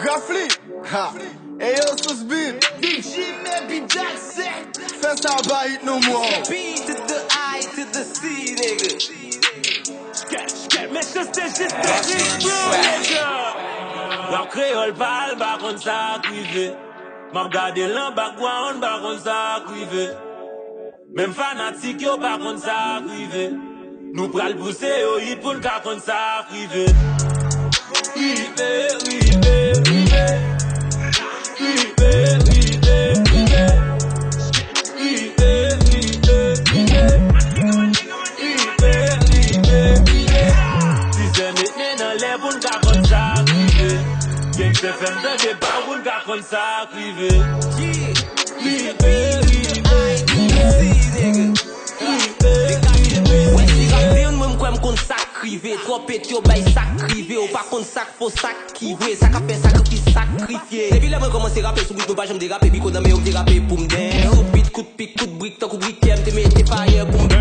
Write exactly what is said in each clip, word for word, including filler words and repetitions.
Grafli, ha. Eyo, Sous Beat. Big G, Mappy Jackson. Fè sa ba hit nou, mwen. B to the I to the C, nigga. Skèt, skèt, men chans te jis te jis, bro, nigga. Rap kreyòl pa al, pa konn sa k rive. M ap gade l nan background, pa konn sa k rive. Menm fanatik yo pa konn sa k rive. Nou pral pouse yo hit pou n ka konn sa k rive. Rive, rive, rive. Rive, rive, rive. Rive, rive, rive. Rive, rive, rive. Sizè met men nan lè pou n ka konn sa k rive. Gangsta fè m tande pa pou n ka konn sa k rive. Rive, rive, rive. Wè si rap vin, mwen m kwè m konn sa k rive. Twòp et yo bay sa k rive. Ou pa konn sa k fo, sa k vre. Sa k ap fè sakrifis, sakrifye. Depi lè mwen kòmanse rape sou beat, mwen pa janm derape. Piko nan men yo, m derape pou m dance. Sou beat, kout pik, kout brik, tankou brikè, m te mete fire pou m burn.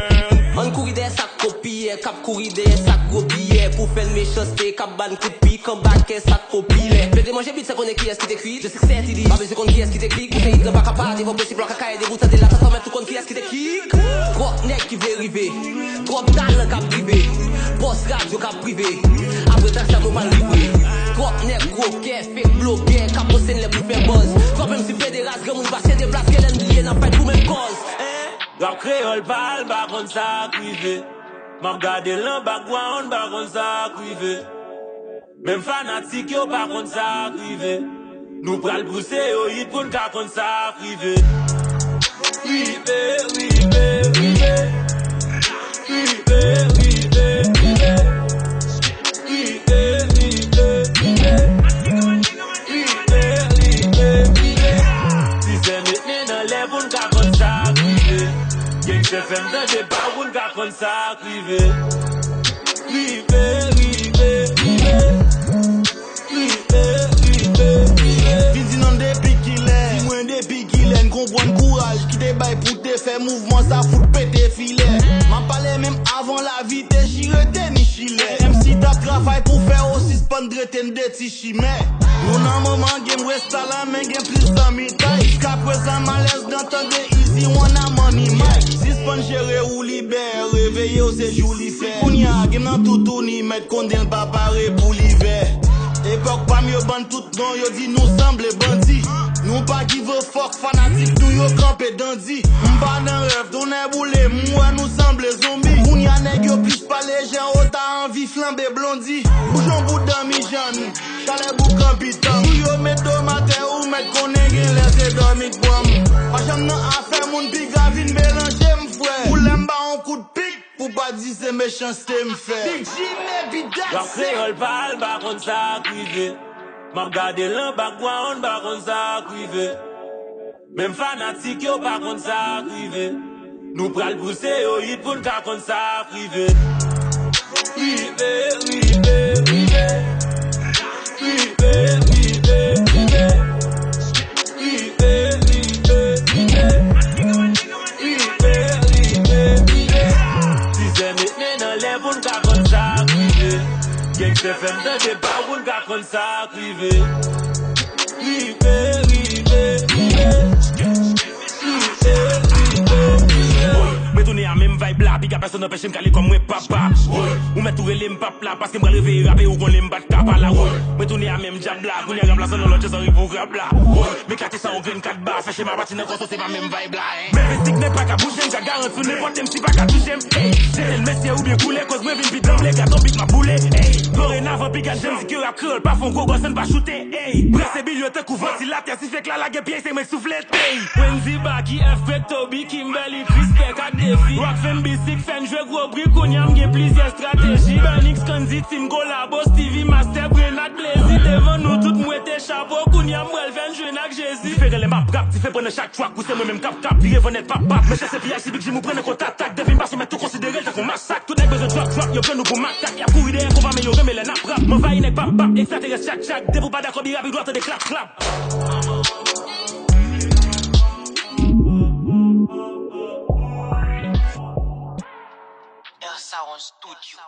Ann kouri dèyè sa k kopiyè, k ap kouri dèyè sa k gwo biyè. Pou fè l mechanste, k ap ban kout pik anba kè sa k popilè. Plede manje beat san konnen kiyès ki te kri. Just accept it. Pa bezwen konn kiyès ki te klik. Pou se hit lan pa ka pa devòp, se plan kaka e debout, sa te la, sa sa mèt tou konn kiyès ki te kik. Twòp nèg ki vle rive. Twòp talan k ap drive. Bòs radyo k ap prive. Apre tak sa, mwen pral livre. Twòp nèg gwo kè, fake blogè, k ap poste n lè pou fè buzz. Twòp M C pederas, granmoun pase de plas, genlè n bliye n ap fèt pou menm kòz. Hein? Rap kreyòl pa al, pa konn sa k rive. M ap gade l nan background, pa konn sa k rive. Menm fanatik yo pa konn sa k rive. Nou pral pouse yo hit pou n ka konn sa k rive. Rive, rive, rive. Rive, rive, rive. Rive, rive, rive. Rive, rive, rive. Sizè met men nan lè pou n ka konn sa k rive. Gangsta fè m tande pa pou n ka konn sa k rive. Rive, rive, rive. Rive, rive, rive. Vin di non depi kilè. Di mwen depi kilè. N konprann kouraj ki te bay pou te fè mouvman sa fout pete filè. M ap pale menm avan lavi te chire tenis chilè. M C t ap travay pou fè yo sispann trete n de ti chimè. Nou nan moman game resta la men gen plis zanmitay. Jiskaprezan m alèz nan tande Easy One a Money Mike. Sispann jere ou libè, reveye w se jou li fè. Kounye a game nan toutouni, mèt konnen l pa pare pou livè. Epòk pa m yo ban n tout non, yo di nou sanble bandi. Nou pa give a fuck, fanatik nou yo kanpe dandi. M pa nan rèv, tonnè boule, m wè nou sanble zonbi. Kounye a nèg yo plis pale jan yo ta anvi flanbe blondi. Boujon bout dan mijan, chalè boukan pitan. Pou yo met do m atè, ou mèt konnen genlè se dòmi k pran m. Pa janm nan afè moun piga vin melanje m, frè. Ou lè m ba yon kout pik, pou pa di se mechanste m fè. Big G, Mappy Jackson. Rap kreyòl pa al, pa konn sa k rive. M ap gade l nan background, pa konn sa k rive. Menm fanatik yo pa konn sa k rive. Nou pral pouse yo hit pou n ka konn sa k rive. Rive, rive, rive. Rive, rive, rive. Rive, rive, rive. Rive, rive, rive. Sizè met men nan lè pou n ka konn sa k rive. Gangsta fè m tande pa pou n ka konn sa k rive. Rive, rive, rive. Rive, rive, rive. Mwen tounen a menm vibe la, piga pèsonn anpeche m kale kòm mwen papa. Ou mèt tou rele m pap la, paske m pral reveye rape, ou konnen m pa t ka pa la. Mwen tounen a menm djab la, kounye a rap la se nan lòt jan san rive pou rap la. M eklate sa yon grenn kat ba, fè chema pati nan kò, se pa menm vibe la, hein. Men festik nèg pa ka bouje m, ka garanti w nenpòt M C pa ka touche m. Ey, se l mesye oubyen koule, koz mwen vin pi danble, gad on bit m ap boule. Ey, dorenavan piga janm di ke rap kreyòl pa fè yon gwo gòs, ann pa choute. Ey, brase bil yo tankou vantilatè, si fèk la lage pye, se mwen k soufle. Ey, Wendy, Baky, F, Craig, Toby, Kimberly, Chris, Pèk ak Defi. Rock Fam, Bisic, fè n jwe gwo bri, kounye a m gen plizyè estrateji. Bernix, Kandy, Team Kolabo, Stevie, Master, Brenad, Blazy. Devan nou tout, m wete chapo, kounye a m pral fè n jwenn ak Jezi. Diferan lè m ap rap, diferan nan chak track, ou se mwen menm k ap kap, vire van nèt, pap, pap. Men chèche P H C Big Jim, ou pran nan kontatak. Depi m pase, ou mèt tou konsidere l tankou masak. Tout nèg bezwen drop, drop, yo pran nou pou makak. Y ap kouri dèyè konba, men yo renmen lè n ap rap. M anvayi nèg, pap, pap, ekstraterès, tchak, tchak. Depi w pa dakò, bira, pi dwat, tande klap, klap. Air Sound Studio.